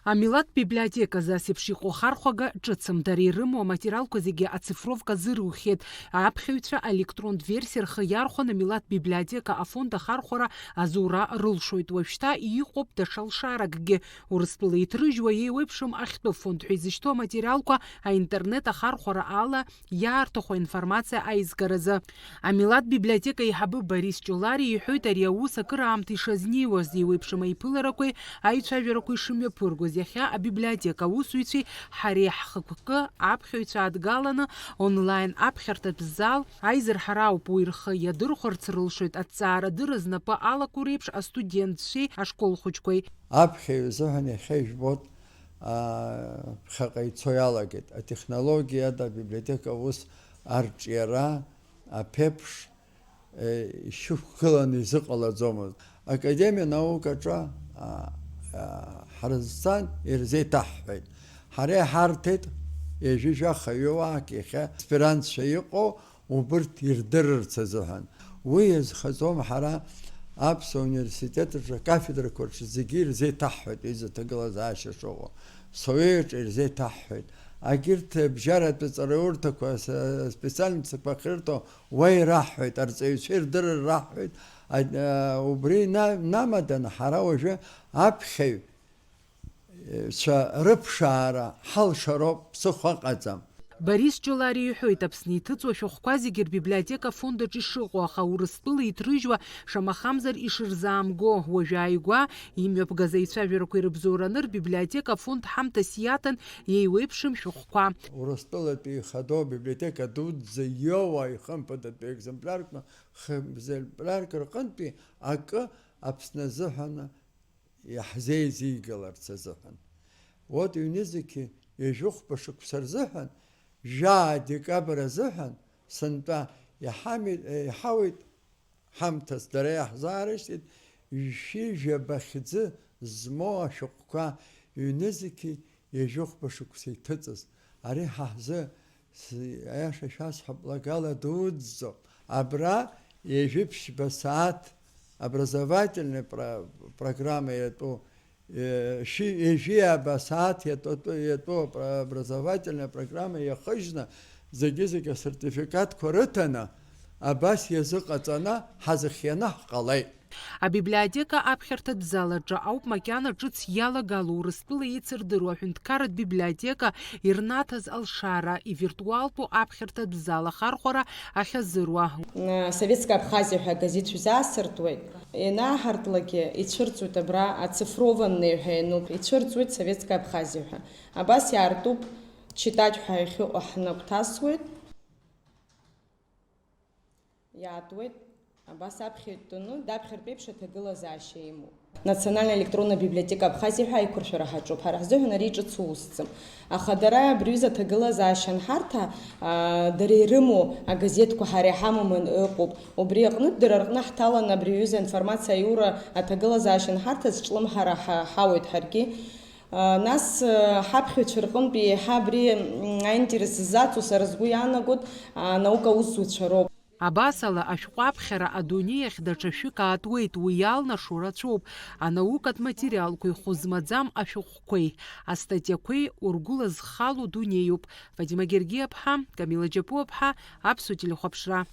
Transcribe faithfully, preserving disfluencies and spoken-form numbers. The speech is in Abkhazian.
Амилаҭ библиотеказы ас еиԥш иҟоу ахархәага ҿыцым. Дара ирымоу аматериалқәа зегьы ацифровка азырухьеит. Аԥхьаҩцәа аелектронтә версиа рхы иархәаны амилаҭ библиотека афонд ахархәара азура рылшоит. Уажәшьҭа иҟоуп даҽа лшаракгьы. Урыстәыла иҭрыжьуа еиуеиԥшым ахьтәы фонд ҳәа изышьҭоу аматериалқәа аинтернет ахархәара ала иаарҭаху аинформациа аизгаразы. Амилаҭ библиотека аиҳабы Борис Ҷолари иҳәоит ари аус акыраамҭа ишазнеиуаз, еиуеиԥшым аиԥыларақәеи аицәажәарақәеи шымҩаԥыргоз. Иахьа абиблиотека аусзуҩцәеи ҳареи ҳхықәкы аԥхьаҩцәа адгаланы онлайн аԥхьарҭатә зал аизырҳара ауп, уи рхы иадырхәарц рылшоит аҭҵаарадырра знапы алаку реиԥш астудентцәеи ашкол хәыҷқәеи. Аԥхьаҩ изыҳәан иахьа ижәбоит, аа, ԥхьаҟа ицо иалагеит. Атехнологиа ада абиблиотека аус арҿиара, аԥеиԥш, е, ишьақәгыланы изыҟалаӡомызт. Академиа наукаҿы, а, а, ҳрызцан ирзеиҭаҳҳәеит. Ҳара иҳарҭеит ҩажәи жәаха ҩыуаак иахьа аспирантцәа иҟоу убырҭ ирдырырц азыҳәан. Уи иазхаӡом ҳара аԥсуа университет аҿы акафедрақәа рҿы зегьы ирзеиҭаҳҳәеит, ҩыза ҭагылазаашьа шыҟоу. Соеи аҿы ирзеиҭаҳҳәеит. Агьырҭ абжьаратәи ҵараиурҭақәа, с-, специальностқәа ахьырҭо уа ираҳҳәеит, арҵаҩцәа ирдырыр раҳҳәеит. А, а, убри на-, намаданы ҳара уажәы аԥхьаҩ цәа рыԥшаара ҳалшароуп, ԥсыхәа ыҟаӡам. Борис Ҷолари иҳәоит, Аԥсны иҭыҵуа ашәҟәқәа зегьы рбиблиотека афонд аҿы ишыҟоу, аха Урыстәыла иҭрыжьуа шамахамзар ишырзаамго, уажәы ааигәа имҩаԥгаз аицәажәарақәа ирыбзоураны рбиблиотека афонд ҳамҭас иаҭан еиуеиԥшым шәҟәқәа. Урыстәылатәи ихадоу абиблиотека дуӡӡа иоуа ихымԥадатәи екземплиарқәа, хы-, екземплиарк рҟынтәи акы Аԥсны азыҳәан иаҳзеизигаларц азыҳәан. Урҭ ҩнызқьи ҩажәихәба шықәса рзыҳәан, жәаа декабр азыҳәан, сынтәа иҳами-, иҳауеит ҳамҭас, дара иаҳзаарышьҭит, шәи жәаба хьӡы змоу ашәҟәқәа ҩнызқьи ҩажәихәба шықәса иҭыҵыз. Ари ҳа ҳзы С-, аиаша шәасҳәап, лагала дуӡӡоуп. Абра ҩажәи ԥшьба сааҭ образовательная про-, программа иатәу, э, шәи-, ҩажәи ааба сааҭ иатәу, иатәу про-, образовательная программа иахыжьны, зегьы-зегьы асертификатқәа рыҭаны, абас иазыҟаҵаны ҳазыхианы ҳҟалеит. Абиблиотека аԥхьарҭатә зал аҿы ауп макьана ҿыц иалагало Урыстәыла еицырдыруа аҳәынҭқарратә библиотека ирнаҭаз алшара, ивиртуалтәу аԥхьарҭатә зал ахархәара ахьазыруа. Советская Абхазия ҳәа агазеҭ шәзаасыртуеит. Ианааҳартлакгьы ицәырҵуеит абра, оцифрованный ҳәа иануп, ицәырҵуеит Советская Абхазия ҳәа. Абас иаартуп, читать ҳәа иахьыҟоу ҳнагәҭасуеит. Иаатуеит, абас аԥхьа иҭәаны, даԥхьартә еиԥш аҭагылазаашьа имоуп. Национальная электронная библиотека Абхазии ҳәа аиқәыршәара ҳаҿуп. Ҳара ҳзыҳәан ари ҿыц усӡам. Аха дара абри аҩыза аҭагылазаашьа анҳарҭа, аа, дара ирымоу агазеҭқәа ҳара иҳамамын ыҟоуп. Убри аҟнытә дара рҟны ҳҭаланы абри аҩыза аинформациа аиура аҭагылазаашьа анҳарҭа зҿлымҳара ҳа-, ҳауеит ҳаргьы. Нас, ҳаԥхьаҩцәа рҟынтәи еиҳа абри, м, аинтерес ззаҵоу сара сгәы иаанагоит, анаука аусзуҩцәа роуп. Абасала, ашәҟәы аԥхьара адунеи ахь даҽа шәҩык аатуеит, уи иалнашо рацәоуп. Анаукатә материалқәеи хәы змаӡам ашәҟәқәеи, астатиақәеи ургәылазхало дунеиуп. Фатима Гергиаԥҳа, Камила Џьапуаԥҳа, Аԥсуа телехәаԥшра.